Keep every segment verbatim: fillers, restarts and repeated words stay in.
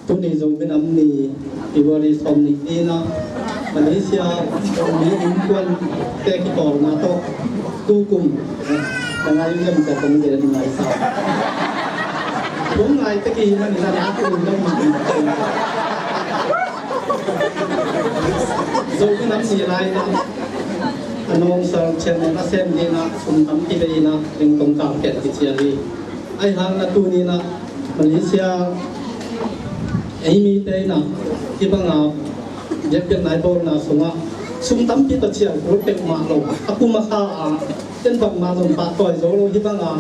Tuni Zomi Nam Ni, February sawm nih ni-in ah Malaysia Zomi innkuante kipawlna tawh tukum na ngai liam cia kong gen ngai sa. Kong ngai tek i hi manin ah na kum dong mah. Zomi Nam Ni lai-in ah a nawngsal ciang a sem ni-in ah sum tampi bei-in ah ring kong kang khiat kician hi. Ahih hangin ah tuni-in ah Malaysia ei mite in ah hih banga biakpiakna i bawlna sungah sum tampi tawh cial kul peuhmah lo, a kum a kha a, ken bangmah zong pahtawi zo lo, hih banga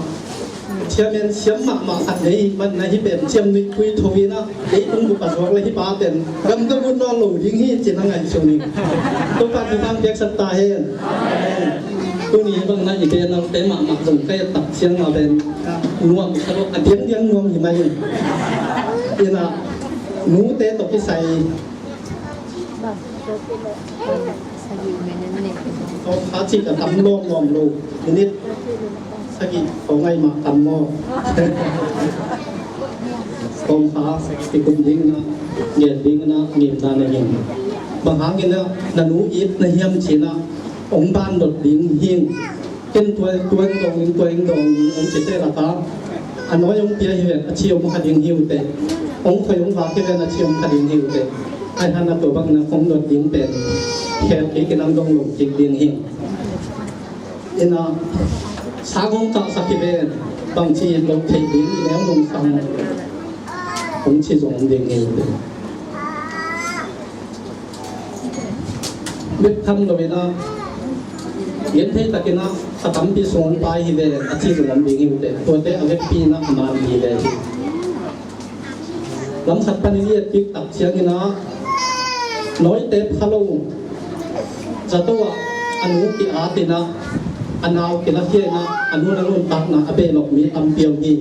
chairman siam mahmah khat nei man na hih pen ciamnuih pui tho-in ah leitung bup a zuak le hih pa pen gamta vut nawn lo ding hi ci-in a ngaihsun hi. Topa thupha piaksak ta hen. Tuni hih bang na i beenaute mahmah zong ka et tak ciang a pen nuam kha lo, a diangdiang nuam hi mai hi. In ah nute tawh kisai tawh kha cih ka tam lawmlawm lo. Minute sagih khawng ai mah tam maw? Kawmkha kikum dingin ah, gen dingin ah ngimna nei ing. Bang hangin ah na nu it na hiam ci-in ah hong ban dot ding hi ing. Ken tua, tua ing dawng ing, tua ing dawng ing hong cite lakah a nawi hong pia hi ven, a ci hong kha ding hi uh teh. Hong khoi hong vak hi ven, a ci hong kha ding hi uh teh. Ahih hangin ah tua bangin ah hong dot ding pen khel kik in ah dong lo kik ding hi ing. In ah sang hong kahsak hi ven, bangci it loh theih ding i neu nungsang hong ci zong ding hi. Bek tham loin ah genthei takin ah a tampi sung hong pai hi ven, a ci zong ding hi uh teh. Tuate a vekpi-in ah a man hi ve hi. Lamkhat panin i et kik tak ciangin ah nawite pha lo, zato ah a nu ki-at in ah, a nau kilakhia in ah, a nu na nuntakna a behlawh mi tampi om hi.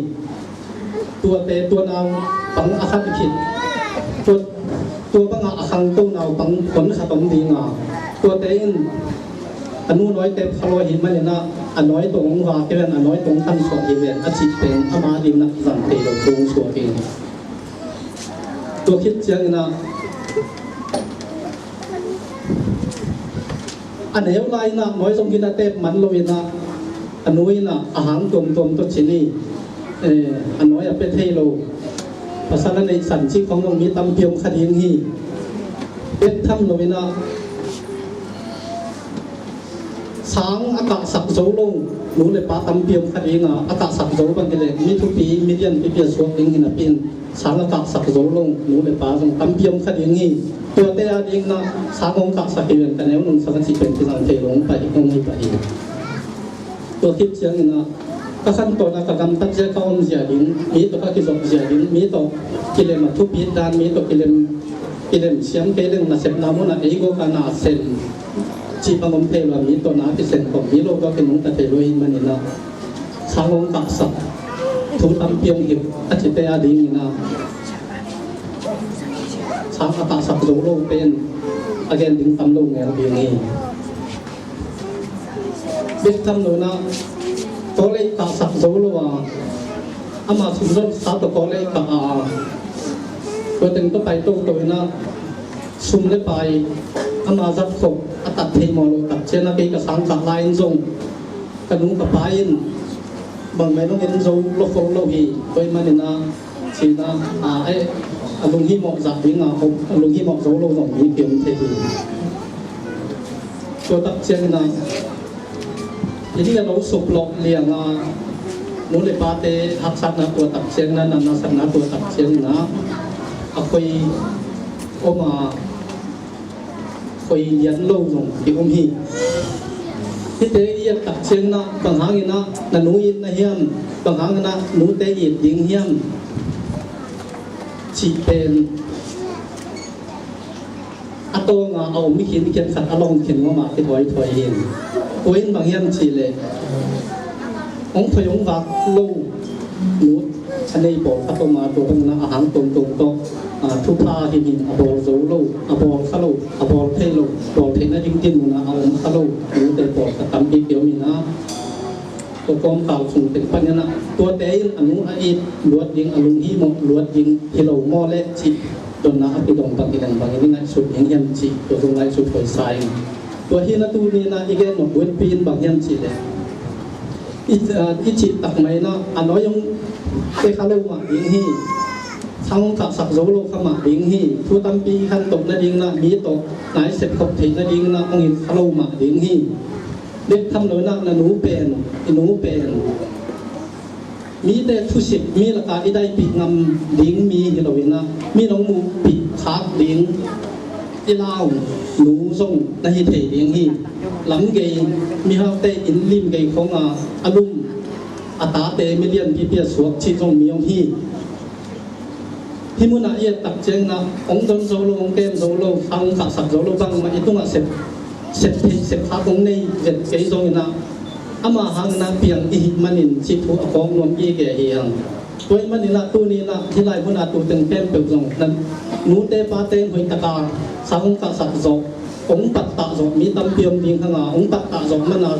Tuate tua nau pang a khat khit, tua, tua bangah a khangto nau pang pon khat om ding a, tuate in a nu nawite pha lo ahih manin ah a nawi tawh hong vak hi ven, a nawi tawh hong khansuah hi ven, a cih pen ama dingin ah zang thei lo, tung suak hi. Tua khit ciangin ah a neu lai-in ah nawi zong hi na tep man loin ah a nu in ah a hang tuamtuam tawh ci ni. Eh, a nawi a pia thei lo, pasal a neihsan cih khawng zong mi tampi om kha ding hi. Bek tham loin ah sang a kahsak zo lo nu le pa tampi om kha ding a, a kahsak zo bang hi leh mi thupi, mi lianpipi a suak ding hi napi-in sang a kahsak zo lo nu le pa zong tampi om kha ding hi. Tuate a dingin ah sang hong kahsak hi ven, ka neu nungsang a cih pen kizang thei lo hong pai, hong hi pah hi. Tua khit ciangin ah ka khantawn ah ka gamtat zia, ka om zia ding, mi tawh ka kizop zia ding, mi tawh kilem a thupit dan, mi tawh kilem, kilem siam kei leng nasepna munah ei gawk a na sem cih bang om thei lo a, mi tawh na kisem khawm, mi lo tawh kinungta thei lo ahih manin ah sang hong kahsak thu tampi hong hilh a cite a dingin ah sang a kahsak zo lo pen a gen ding tam lo ngel ding hi. Bek tham loin ah tawlei kahsak zo lo a, ama sum zon sa tawh tawlei kah a, tua teng tawh pai toto in ah sum le pai ama zat khop a tat thei mawh loh tak ciangin ah kei ka sang kah lai-in zong ka nu ka pa in bangmah in hong en zo lo kho lo hi. Tua ahih manin ah ci-in ah, a, eh, a lunghimawh zah ding a, a lunghimawh zo lo zong mi ki om thei hi. Tua tak ciangin ah inn a lo suplawh liang a, nu le pate haksatna tua tak ciangin ah, natna sakna tua tak ciangin ah a khoi om a, khoi lian lo zong ki om hi. Hihte i et tak ciangin ah bang hangin ah na nu it na hiam, bang hangin ah nute it ding hiam cih pen a tawng a, a om mi khin khen khat a long khin ngawm a kithuaithuai hi. Tua in bang hiam cih leh hong khoi hong vak lo nu a nei pawlkhat om a, tua bangin ah a hang tuamtuam tawh, a, thupha himhim a bawl zo lo, a bawl kha lo, a bawl thei lo, bawl theih nading dinmun ah a om kha lo nute pawlkhat tampi ki om in ah, tua kawmkal sung teng panin ah tuate in a nu a it luat ding, a lunghimawh luat ding hi lo maw le cih dotna a kidong bang hi leng bang in i ngaihsut ding hiam cih tua zong ngaihsut huai sa ing. Tua hi na tuni in ah i gen nop buaipi in bang hiam cih leh i, ah, i cih tak mai in ah a nawi hong pia kha lo mah ding hi. Sang hong kahsak zo lo kha mah ding hi. Thu tampi i khantoh nading in ah mi tawh nai sepkhop theih nading in ah hong it kha lo mah ding hi. Bek tham lo in ah na nu pen, i nu pen mite thusik mi lakah i daipih ngam ding mi hi lo in ah mi nong muhpih khak ding i lau nu zong na hi thei ding hi. Lam gei, mihaute inn lim gei khong a a lum a tate milian pipi a suak cih zong mi hong hi. Hih munah i et tak ciangin ah hong don zo lo, hong kem zo lo, sang hong kahsak zo lo, bangmah i tungah sep, sep theih sep khak hong nei vet kei zongin ah ama hangin ah piang i hih manin cih thu a kawk nuam i gen hi hang. Tua ahih manin ah tuni in ah hih lai munah tu teng khempeuh zong na nute pate in hoih taka sang hong kahsak zawh, hong pattah zawh mi tampi om ding hang a, hong pattah zawh man a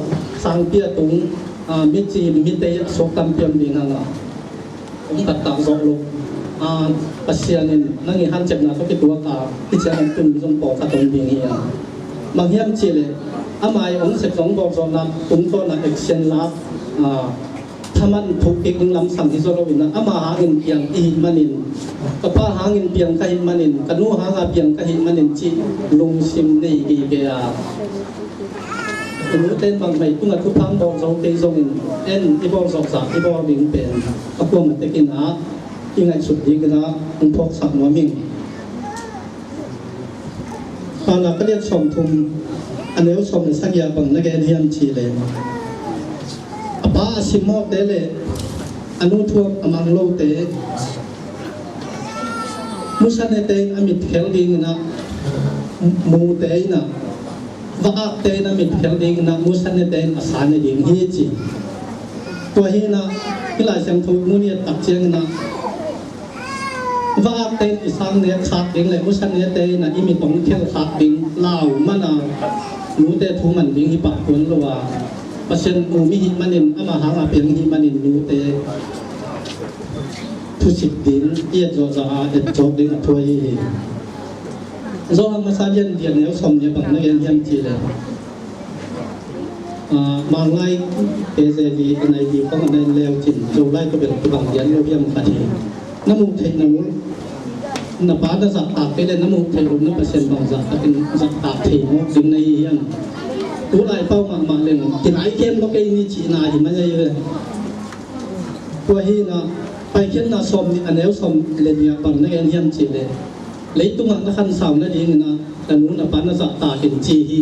sangpi a tung, ah, mi cim mi tei a suak tampi om ding hang a, hong pattah zawh lo. Ah, Pasian in nang i hanciamna tawh kituak a, hih ciang hong tun mi zong pawlkhat om ding hi a. Bang hiam cih leh ama i hong sep zong bawlzawhna tungtawn a action la, ah, thaman thuk kik ding lamsang hi zaw lo in ah ama hangin piang i hih manin, ka pa hangin piang ka hih manin, ka nu hanga piang ka hih manin cih lungsim nei gige a, i nute in bangmah i tungah thupha hong bawl zo kei zongin en i bawlzawh zah i bawl ding pen a kuamah tek in ah i ngaihsut ding in ah hong phawksak nuam ing. Paunak a lian sawmthum, a neu sawm le sagih ah bang na gen hiam cih leh, a pa a simmawhte le a nu thuak a mang lote, musanete in a mit khel ding in ah, mute in ah va-akte in a mit khel ding in ah, musanete in a sa ne ding hi ci. Tua hi in ah hih Lai Siangtho mun i et tak ciangin ah va-akte in i sang nek khak ding le musanete in ah i mit hong khel khak ding lau man a, nute thu man ding hi pah tuan lo a, Pasian mu mi hih manin ama hanga piang hih manin nute thusik ding i et zawhzawh a, et zawk ding a thuai hi. Johan masa lian giat, neu sawm nih ah bang na gen hiam cih leh, ah, Manglai K J V, N I V khong a na en leu cin, Zolai tawh bel kibang lian lo hiam khat hi. Na muh theih na nu, na pa na zahtak kei leh na muh theih lo na Pasian bang zahtakin zahtak thei mawk ding na hi hiam? Tulai pau mahmah leng kinai kem lo kei ni cihna hi mah hi ve. Tua hi in ah Paikhiatna sawm nih, a neu sawm le nih ah bang na gen hiam cih leh, leitungah na khansau nadingin ah na nu na pa na zahtak in ci hi.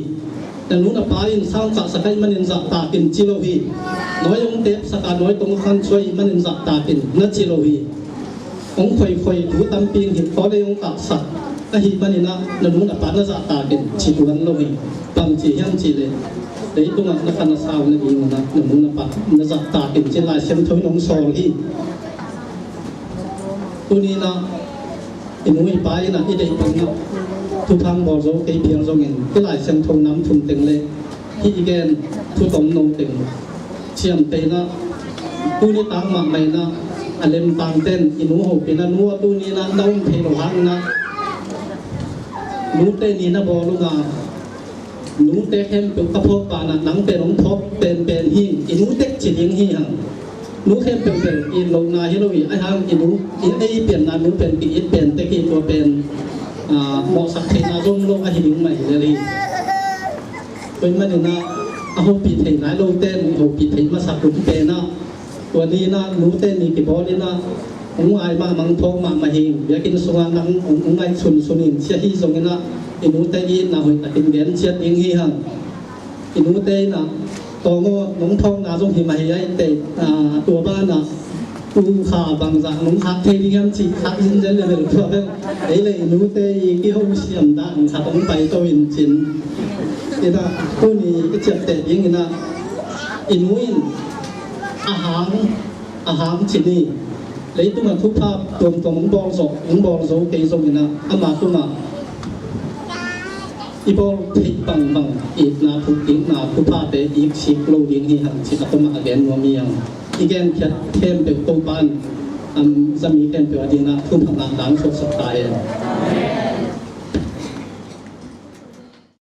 Na nu na pa in sang kahsak ahih manin zahtak in ci lo hi. Nawi hong tepsak a, nawi tawh hong khansuah ahih manin zahtak in na ci lo hi. Hong khoikhoi thu tampi hong hilh, kawlei hong kahsak ahih manin ah na nu na pa na zahtak in ci tuan lo hi. Bang ci hiam cih leh, leitungah na khan na sau nadingin ah na nu na pa na zahtak in ci, Lai Siangtho in hong sawl hi. Tuni in ah i nu i pa in ah i deih bangin ah thupha hong bawl zo kei phial zongin hih Lai Siangtho nam thum teng le hih i gen thu tomno teng ciamteh in ah, tuni tang mahmah in ah a lemtangte in i nu hopih in ah, nu aw, tuni in ah na um thei lo hangin ah nute ni na bawl ung a, nute khempeuh ka phawk banah nang pen hong phawk penpen hi, i nu tek ci ding hi hang. Nu khempeuh bel it lohna hi lo hi, ahi hang i nu, i ei pianna nu pen ki-it pen tek hi, tua pen, ah, mawhsak theihna zong lo ahi ding mah hi lel hi. Tua ahih manin ah a hopih thei nai lote in hopih thei masak hun pen ah, tua ni in ah nute ni kibawl in ah hong ngai mahmah, hong phawk mahmah hi. Biakinn sungah nang hong, hong ngaihsun sun in, sia hi zongin ah i nute itna hoih takin gen ciat ding hi hang. I nute in ah, tawng aw, nong phawkna zong hi mah hi a, i teh, ah, tua banah tu kha bangzah nong khak thei ding hiam cih khak zinzen le bel tua bel, ei le i nute i kihosiam dan khat hong paito in cin. Inah tuni i ciapteh dingin ah i nu in a hang, a hang ci ni. Leitungah thupha tuamtuam hong bawl zo, hong bawl zo kei zongin ah ama tungah I bawl theih bangbang itna, thukitna, thuphate iksik lo ding hi hang cih a tawmah a gen nuam hi hang. I genkhiat khempeuh Topa in, um, zami khempeuh a dingin thupha ngah ding suaksak ta hen.